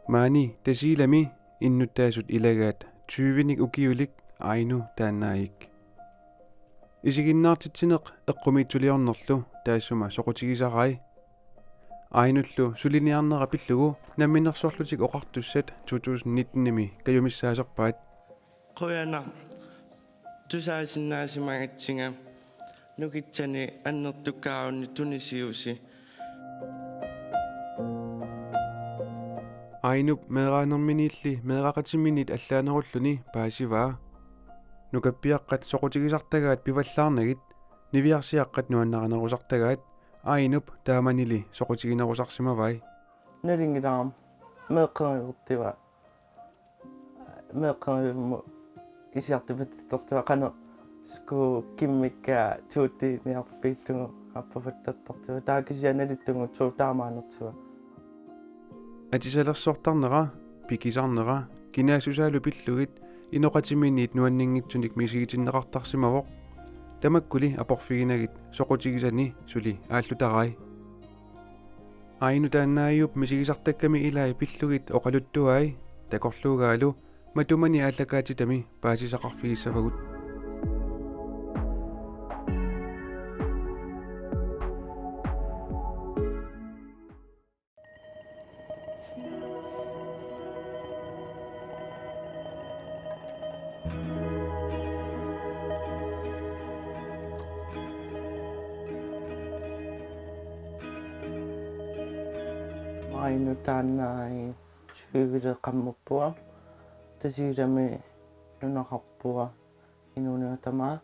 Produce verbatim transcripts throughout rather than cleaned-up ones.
Maani Tasiilami innuttaasut ilagaat tyvenik ukiulik Ainu taannaajik. Isiginnaartitsineq eqqumiitsuliornerlu taassuma soqutigisarai. Ainullu suliniarnera pillugu Namminersorlutik Oqartussat to tusind nitten-imi kajumissaaserpaat. Qujanaq tusaasinnaasimagatsigu nukitsinni annertukkaarunni tunisiusi. Ainup meeraanerminiilli meeraqatiminit allaanerulluni paasivaa. Nukappiaqqat soqutigisartagaat pivallaarnagit, niviarsiaqqat nuannarinerusartagaat, Ainup taamanili soqutiginerusarsimavai. Nalunngilara meeqqeriviup meeqqeriviup isertipatittartua qanoq sku kimmikka tuuttiniarpiillugu appafattartartua. Taava kisianni nalittugu tuu taamaanertua. Atisalersortarnera, pikisarnera, kinaassusaalu pillugit inoqatiminit nuanninngitsunik misigitinneqartarsimavoq. Tamakkuli aporfiginagit soqutigisani suli aallutarai. Ainu taannaajup misigisartakkami ilai pillugit oqaluttuai, takorluugaalu matumani aallakaatitami paasisaqarfigissavagut. Ainu taannaajik tyveleeqqammerpunga, Tasiilami nunaqarpunga, inuuninnga tamaat.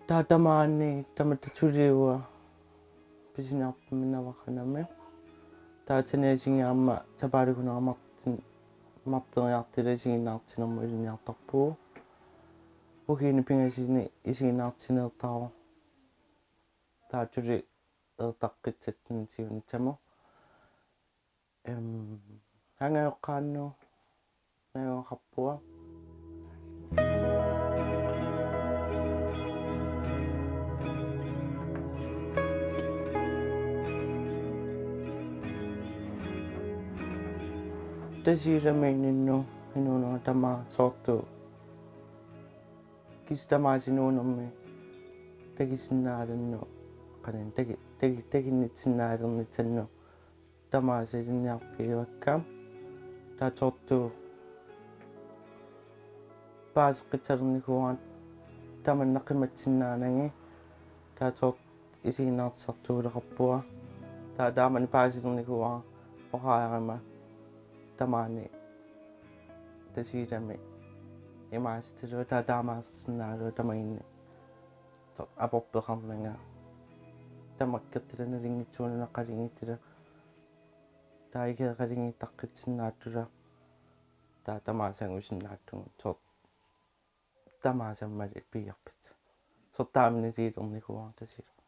Taava tamaani tamatta suliua pisiniarfimmi Navaqanami. Taava saniatigut aamma sapaatip akunnerani martin-, marteriartila isiginnaartitsinermut ilinniartarpugut. Ukiuni pingasuni isiginnaartitsineertarpoq. Taava suli eqqarsaaqqissaartunut siunissami. Em, angajoqqaannut najugaqarpunga. Tasiilamiinninnut inuuninnga tamaat soorlu kisianni tamaasa inuunermi takusinnaallugu qanoq taku-, taku-, takunnitsinnaallernissannut tamaasa ilinniarfigaakka. Taava soorlu paaseqqissarnikuuara tamanna qimatsinnaanagit. Taava soorlu isiginnaartitsisartuuleqarpunga. Taava taamani paasilernikuuara oqareeruma tamaani Tasiilami imaasitilu taava taamaasinnaallugu tamaani soorlu aporfeqarnanga. Tamakkertila nalunngitsuuneqalinngitsula. Taava igeeqalinngittartitsinnaattula. Taava tamaasa angusinnaattugut soorlu tamaasa aamma piiarput. Soorlu taamani liilernikuuara Tasiilami.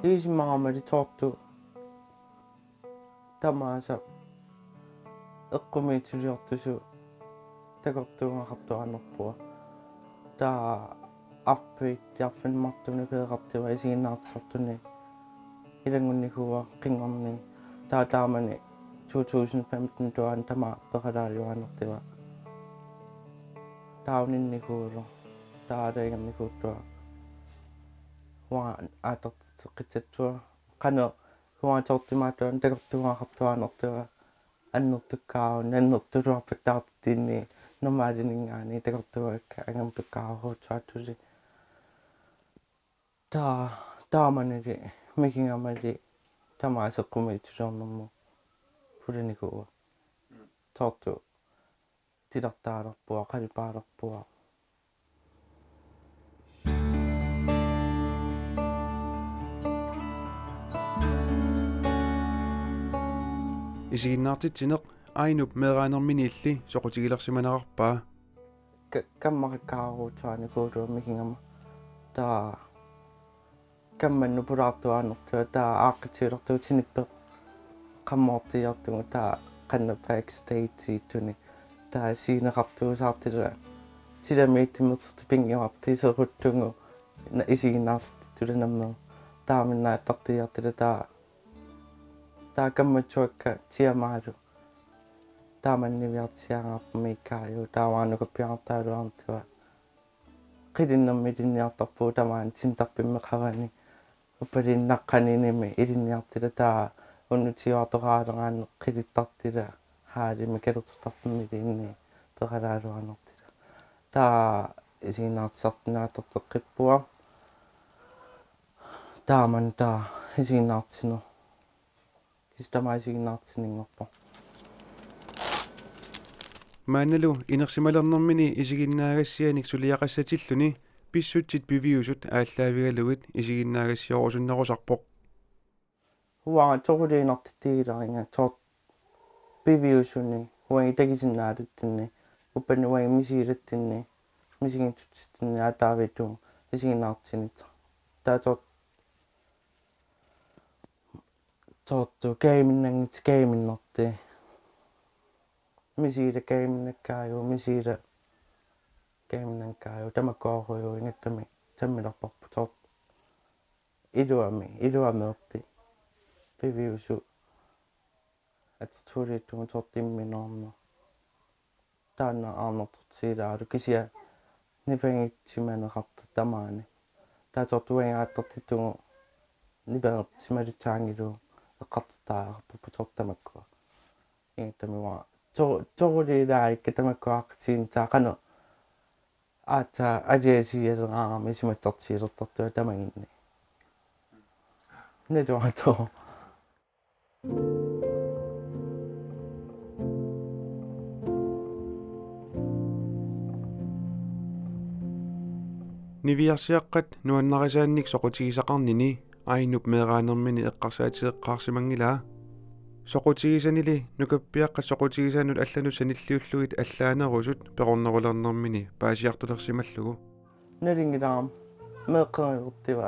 Iisimaamali soorlu tamaasa eqqumiitsuliortussaq takorluugaqartuaannarpunga. Taava arfiit arfineq-marlunut peqartua isiginnaartitsisartuni ilanngunnikuuara qinngorni. Taava taamani two thousand fifteen tuaani tamaat peqalaajuaannartua. Taava uninnikuuara. Taava aalajangernikuttua. Uanga aallartitseqqissaartua. Qanoq uanga soorlu imaattuani takorluugaqartuaannartua. Annertukkaaruni, annertuluarpattaartitsinni, normaalininngaanniit takorluugakkit angertukkaaruttuaattusi. Taa-, taamanili mikigamali tamaasa eqqumiitsuliornermut pulinikuuara. Soorlu titartaalerpunga, qalipaalerpunga. Isiginnaartitsineq Ainup meeraanerminiilli soqutigilersimanerarpaa. Ka-, kammaqqaaruttuaannarnikuuara mikigama. Taava kammanut pulaartuaannartua taava aaqqissuulertugut sinippeq qammoortiartugut taava qanoq backstage-iittuni taava sceneqartuusaartila Silamiittumersortut pinnguartut iseruttugut na-, isiginnaartittulernermut. Taamaannaattartiartila taava, taava kammatsuakka Tiamaalu. Taamani niviarsiaangaarput Miikkaaju, taava nukappiartaaluartua. Qilinnermik ilinniartarpugut tamaani Tinderpimmi qavani. Uppaliinnaqqaninimi ilinniartila taava unnutiuartoqaraleraanni qilittartila haalimik kalersortarfimmiluunniit peqalaaluarnertila. Taava isiginnaartitsisartunaatsorteqqippunga. Taamani taava isiginnaartitsinera. Kisianni tamaat isiginnaartitsininngorpoq. Maannalu inersimalernermini isiginnaagassianik suliaqassatilluni pissutsit piviusut aallaavigalugit isiginnaagassioorusunnerusarpoq. Uanga toquliinnartittigileriga soorlu piviusuni uagut takusinnaalatsinni, uppani uagut misigilatsinni, misigissutsitsinni aatsaavittugut isiginnaartitsinissaq. Taava soorlu soorlu kajuminnanngitsut kajuminnertut. Misigilaat kajuminnakkaagut, misigilaat kajuminnakkaagut, tamakkuarujuk ingammik sammilerparput soorlu. Iluamik, iluameertut. Piviusut. Attitude-tut soorlu imminut. Taanna arnartortiilaalu kisianni nipangitsimaneqartut tamaani. Taava soorlu uagut aattortittugut nipangersimaluttuanngillugu eqqartortariaqarparput soorlu tamakkua. Ingammik uanga to-, toquliilaarikka tamakkuaqqatigiinnissaa qanoq aatsaat aliasuuleraangama isumassarsiulertartunga tamaginni. Naluara soorlu. Niviarsiaqqat nuannarisaannik soqutigisaqarnini Ainup meeraanermini eqqarsaatigeqqaarsimanngilaa. Soqutigisanili nukappiaqqat soqutigisanut allanut sanilliullugit allaanerusut peqornerulernermini paasiartulersimallugu. Nalunngilara meeqqerivortiva.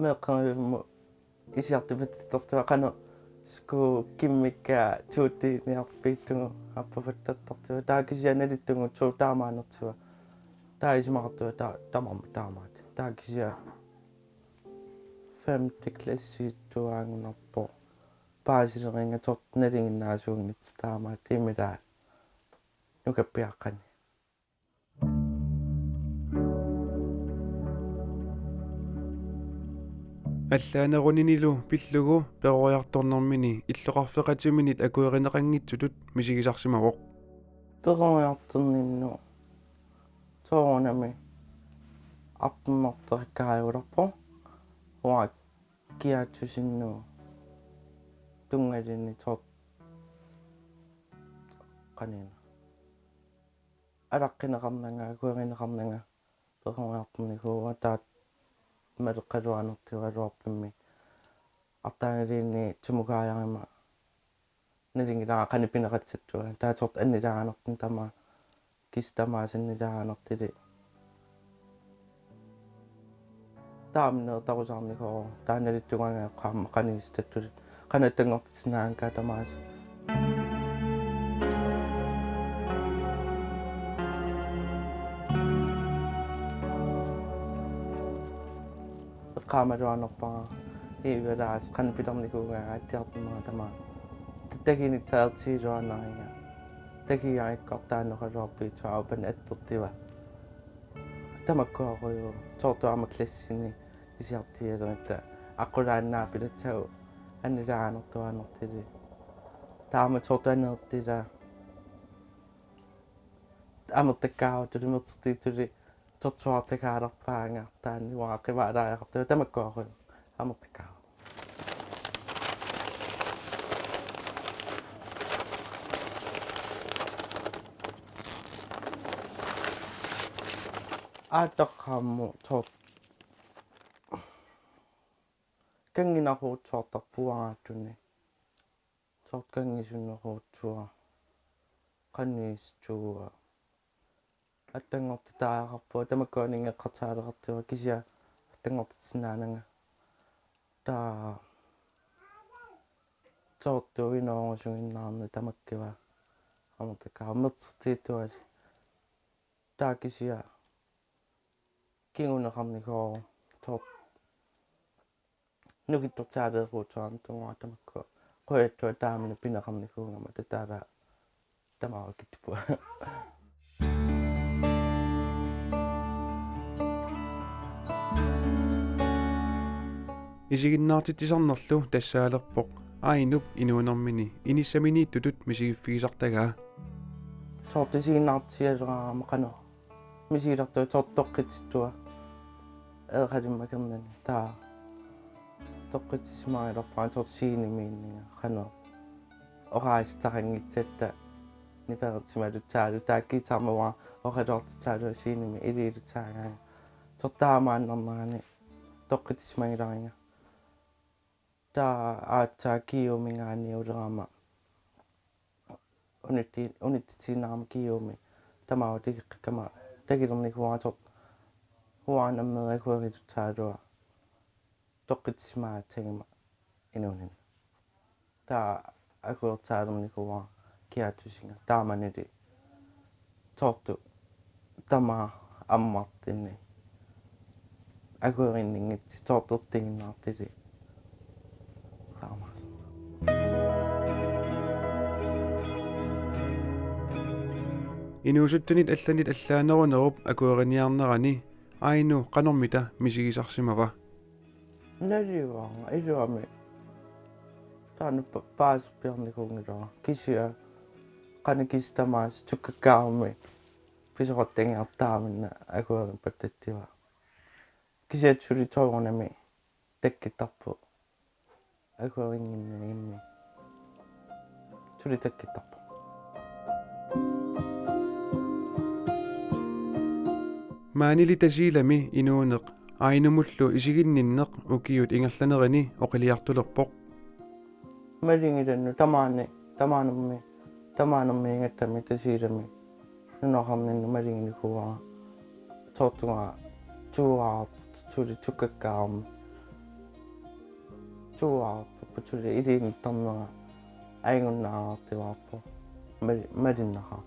Meeqqerivimmut isertipatittartua qanoq sku kimmikka tuuttiiniarpiillugu appafattattartua. Taava kisianni naluttugut suu taamaanertua. Taava isumaqartua ta-, tamarmik taamaattut. Taava kisianni femte klassittuaannarpoq. Paasileriinga soorlu nalinginnaasuunngitsoq taamaattut immilaat nukappiaqqani. Allaaneruninilu pillugu peroriartornermini illoqarfeqatiminit akuerineqanngitsutut misigisarsimavoq. Peroriartorninnut soorunami artornartorakkaajulerpoq. Uanga kiaatsusinnut tunngalinni soorlu qaniina. Alaqqineqarnanga, akuerineqarnanga, peroriartornikuuara taava maleqqaluarnertigaluarpimmi. Artaanaliinni tumukaajarima nalunngilara qanoq pineqassattua. Taava soorlu annilaanertut tamaat, kisianni tamaasa annilaanertut. Taamaanertarusaarnikuuara, taanna naluttugaangat qaammat qanoq iisitattut, qanoq attanngortissinnaanngikkaa tamaasa. Eqqaamaluarnerpara, iivalaas qanoq pilernikuugaanga atsiartornera tamaat. Takuginitsaartigiluaannariga. Takugaangakku artaanneqaluarpiitsuaapani attortiva. Tamakkuarujuk, soorlu aamma klassini isertialeritta aqqulaannaapilatsagu annilaanertuaannartili. Taama soorlu aneertila. Amertakkaarutuli mersortiituli tortuartakaalerpaanga taanna uanga qimaalaajaqartuga tamakkuarujuk amertakkaarut. Aallaqqaammut soorlu kannginarujussuartarpoq uangattuni. Soorlu kanngisunnerujussuaq. Qanoq iisittuua. Attanngortitariaqarpunga, tamakkuaninnga eqqarsaaleqartunga kisianni attanngortitsisinnaananga. Taava soorlu inoorusunnginnaarneq tamakkiva. Amertakkaarut mersortiittuali. Taava kisianni kinguneqarnikuuvoq, soorlu nukittortaaleeruutuarami tunguara tamakku. Qujattua taamani pineqarnikuugama tataala tamaava kittuppua. Isiginnaartitsisarnerlu tassaalerpoq Ainup inuunermini inissaminiittutut misigiffigisartagaa. Soorlu isiginnaartitsialeraangama qanoq misigilertugut, soorlu toqqitsittua eqalimmakernerni, taava toqqitsisimagaluarpara soorlu scenemiinninga qanoq oqaasissaqanngitsatta nipereersimalussaalu, taava guitarimi uanga oqaluartussaalu scenemi iliilussagaanni, soorlu taamaannarnerani toqqitsisimagileriga. Taava aatsaat Kiuminngaanniit ulerama unitti-, unittitsisinnaanerama Kiumi tamaava tageqqikkama takilernikuuara, soorlu uanga nammineq akuerilussaaluara toqqitsisimagassagama inuunini. Taava akuersaalernikuuara kiaatsusinga taamanili soorlu tamaat ammartinni akuerinninngitsoq, soorlu ertiginnaartili. Taamaas. Inuusuttunit allanit allaanerunerup akueriniarnerani Ainu qanormita misigisarsimava? Naluara iluamik taanna pa-, paasippiarnikuunngilara. Kisianni qanoq kisiat tamaasa tukkakkaarummi pisoqattanngiartaraminna akueripattatsiva. Kisianni suli soorunami takkuttarpoq. Akuerinnginninni suli takkuttarpoq. Maanili Tasiilami inuuneq Ainumullu isiginninneq ukiut ingerlanerini oqiliartulerpoq. Malugilannut tamaani, tamaanermi, tamaanermiigattami Tasiilami nunaqarninni maluginikuuara. Soorlu tungaa tuuaartut suli tukkakkaarummi. Tuuaartupput suli iliinnittarnera ajunnaartivaarpoq. Mali-, malinnaqaaq.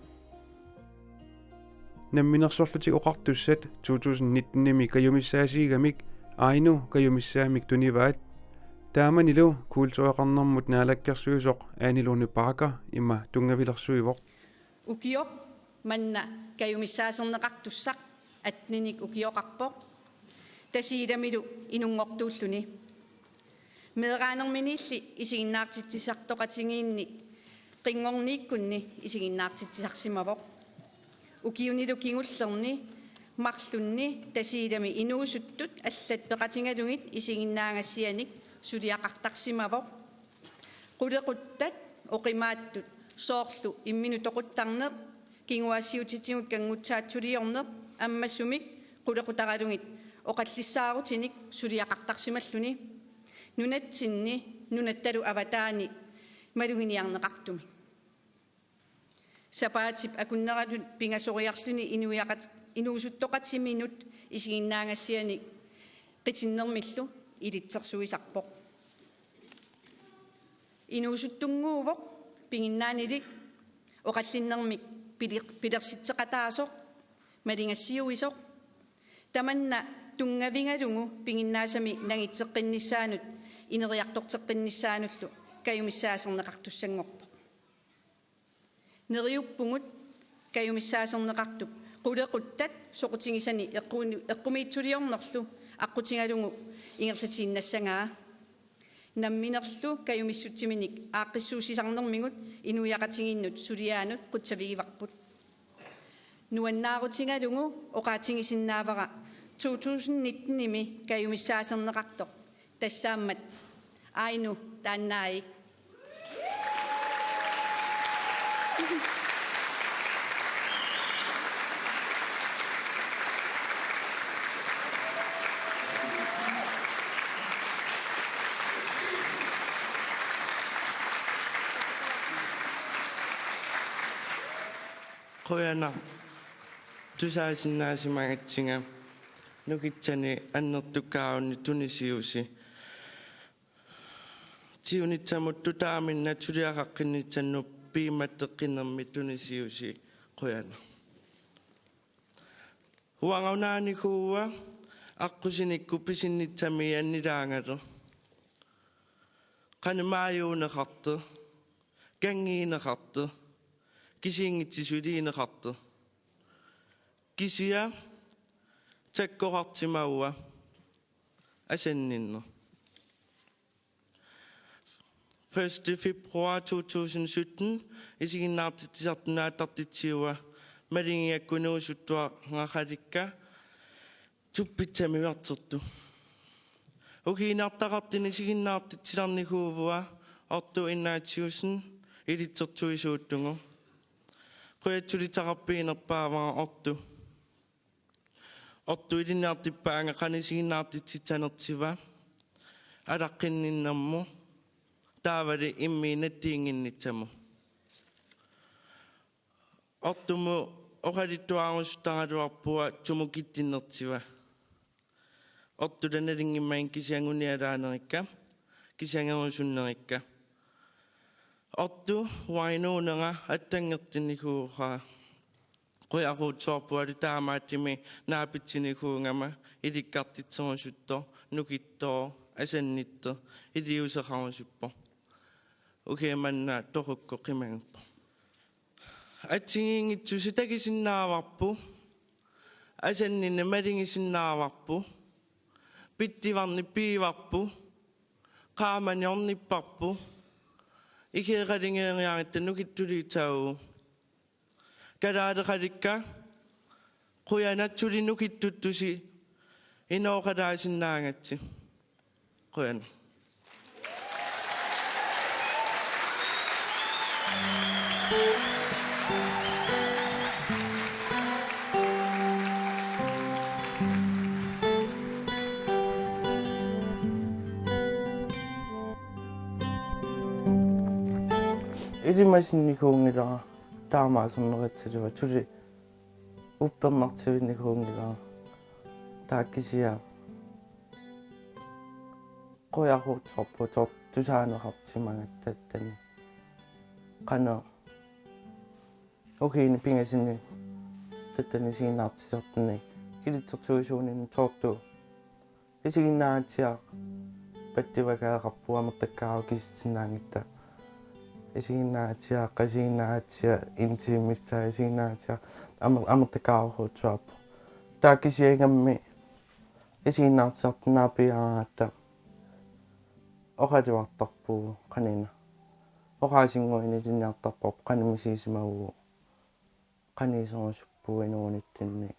Namminersorlutik Oqartussat to tusind nitten-imi kajumissaasiigamik Ainu kajumissaamik tunivaat. Taamanilu kultureqarnermut naalakkersuisoq Anne Lone Bagger ima tunngavilersuivoq. Ukioq manna kajumissaaserneqartussaq atten-inik ukioqarpoq, Tasiilamilu inunngortuulluni. Meeraanerminiilli isiginnaartitsisartoqatigiinni qinngorniikkunni isiginnaartitsisarsimavoq. Ukiunilu kingullerni marlunni Tasiilami inuusuttut allat peqatigalugit isiginnaagassianik suliaqartarsimavoq. Qulequttat oqimaattut soorlu imminut toquttarneq, kinguaassiuutitigut kanngutsaat suliorneq, ammasumik qulequtaralugit oqallissaarutinik suliaqartarsimalluni nunatsinni nunattalu avataani maluginiarneqartumik. Sapaatip akunneranut pingasoriarluni inuiaqat-, inuusuttoqatiminut isiginnaagassianik qitinnermillu ilitsersuisarpoq. Inuusuttunnguuvoq piginnaanilik oqallinnermik pili-, pilersitseqataasoq, maligassiuisoq. Tamanna tunngavigalugu piginnaasami nangitseqqinnissaanut ineriartorteqqinnissaanullu kajumissaaserneqartussanngorpoq. Neriuppugut kajumissaaserneqartup qulequttat soqutigisani eqqu-, eqqumiitsuliornerlu aqqutigalugu ingerlatiinnassagaa. Namminerlu kajumissutsiminik aaqqissuussisarnermigut inuiaqatigiinnut suliaanut qutsavigivarput. Nuannaarutigalugu oqaatigisinnaavara to tusind nitten-imi kajumissaaserneqartoq, tassaammat Ainu taannaavik. Qujanaq. Tusaasinnaasimagatsigu nukitsanik annertukkaarunnik tunisiusi. Siunissami tutaaminnga suliaqaqqinnissannut piumassuteqqinnermik tunisiusi, qujanaq. Uanga unaanikuua aqqusinikkut pisinnissami annilaangalu. Qanoq maajuuneqartoq, kanngineqartoq, kisiinngitsoq suliineqartoq. Kisianni sakkorarsimavunga asanninneq. Første februar to tusind sytten isiginnaartitsisartuni aallartitsiua malugigakku inuusuttuaraqalikka tuppissami ujartortut. Ukiinnartaqartuni isiginnaartitsilarnikuuvunga Otto Ignatiussen ilitsersuisuullugu. Qujatsulitaqarpiinerpaavara Otto. Otto ilinniartippaanga qanoq isiginnaartitsissanersiva alaqqinninnermut taavali immiinnattiinnginnissamut. Ottomut oqaluttuarusuttaraluarpunga sumut kitsinnersiva. Ottolla nalunngimmagit kisianni unialaanerikka, kisianni angusunnerikka. Otto uanga inuunera attanngertinnikuuvoq. Qujaquutsuarpualu taamaattumik naapitsinikuugama ilikkartitserusuttoq, nukittooq, asannittoq, iliuuseqarusuppoq. Ukioq manna toqukku qimaguppoq. Assigiinngitsusi takusinnaavarput, asanninneq malugisinnaavarput, pitsuarneq piivarput, qaamaneq ornipparput, ikioqalingeeriarutta nukittuliutaavugut. Kalaaleqalikka, qujanaq suli nukittuttusi inooqalaasinnaagakkit. Qujanaq. Ilimasinnikuunngilara, taamaaserneratsiluva, suli uppernartivinnikuunngilara. Taava kisianni qujaquutsuarpugut soorlu tusaaneqarsimagatta tassani. Qanoq ukiuni pingasuni tassani isiginnaartitsisartuni ilitsersuisuunini soorlu isiginnaagatsiaq patsivakaareqarpoq amertakkaarukku kisitsinnaanngitsoq. Isiginnaagatsiaq, isiginnaagatsiaq, en time missaa isiginnaagatsiaq amer-, amertakkaarusuarpoq. Taava kisianni ingammik isiginnaartitsisartut naapiigaangatta oqaluartarpugut qanina. Oqaasinnguit ilinniartarparput qanoq misigisimavagut, qanoq iserusuppugut inuunitsinni.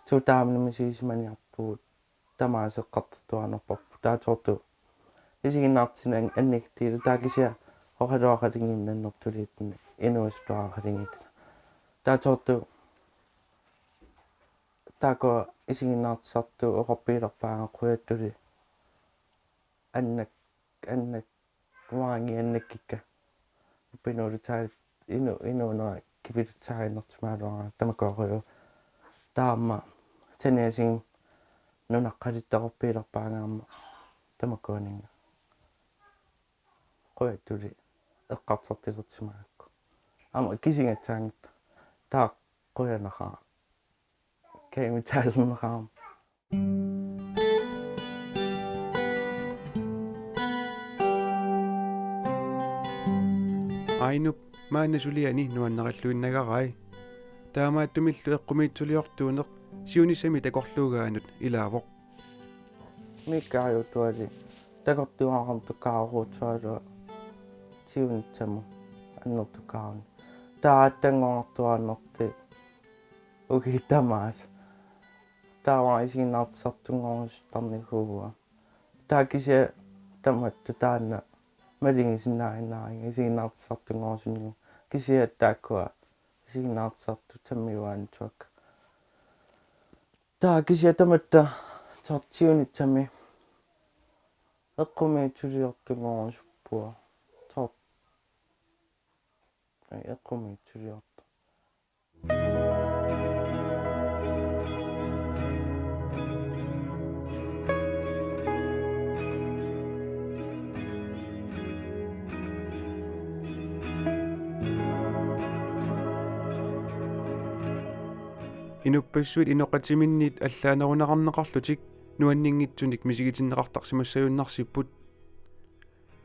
Suut taama misigisimaniarpugut, tamaasa eqqartortuarnerparput. Taava soorlu isiginnaartitsineq annikitsuuvoq, taava kisianni oqaluaqalugiinnannertuliittunni inuusuttuaraqalugiittunni. Taava soorlu taakku isiginnaartitsisartut oqarfigilerpaanga qujassuli annak-, annak-, uangi annakkikka. Uppinuulutaat inu-, inuunera kipilutsaarinnarsimagaluarpara tamakku oqaluarlugu. Taava aamma saniatigut nunaqqaluttoqarfigilerpaanga aamma tamakkuaninnga. Qujassuli eqqartortilersimagakku. Aamma kisigissaanngitsoq. Taava qujanaqaaq. Kajumittuuserneqarama. Ainup maanna suliani nuannarilluinnagarai. Taamaattumillu eqqumiitsuliortuuneq siunissami takorluugaanut ilaavoq. Mikkaajutuali takortuugaangatta kaaruutsualu siunissami annertukaaruni. Taava attanngorartuaannarti ukiut tamaasa. Taava isiginnaartitsisartunngorusuttarnikuuvoq. Taava kisianni tamatta taanna malugisinnaaginnarlunga isiginnaartitsisartunngorusunnigu. Kisianni taakkua isiginnaartitsisartut sammiuaannartuakka. Taava kisianni tamatta soorlu siunissami eqqumiitsuliortunngorusuppunga. Soorlu eqqumiitsuliortoq. Inuppassuit inoqatiminnit allaanerunneqarlutik nuanninngitsunik misigitinneqartarsimassagunarsipput.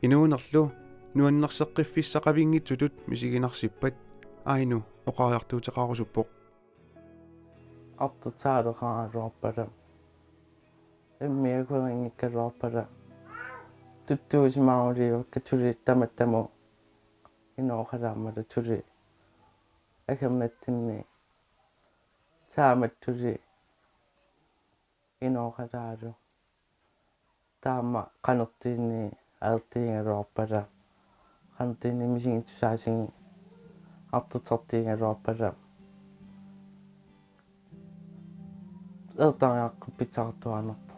Inuunerlu nuannerseqqiffissaqavinngitsutut misiginarsipput, Ainu oqariartuuteqarusuppoq. Artortaaleraaluarpara. Immiakuinngikkaluarpara. Tuttuusimaaruliivakka tuli tamattamu inooqalaammata tuli. Akornatsinni taamatut tuli inooqalaalu. Taama qanortiinni alertigigaluarpara. Qanortiinni misigittusaasigi artortartigigaluarpara. Ertariaqquppit pitsaqartuaannarpoq.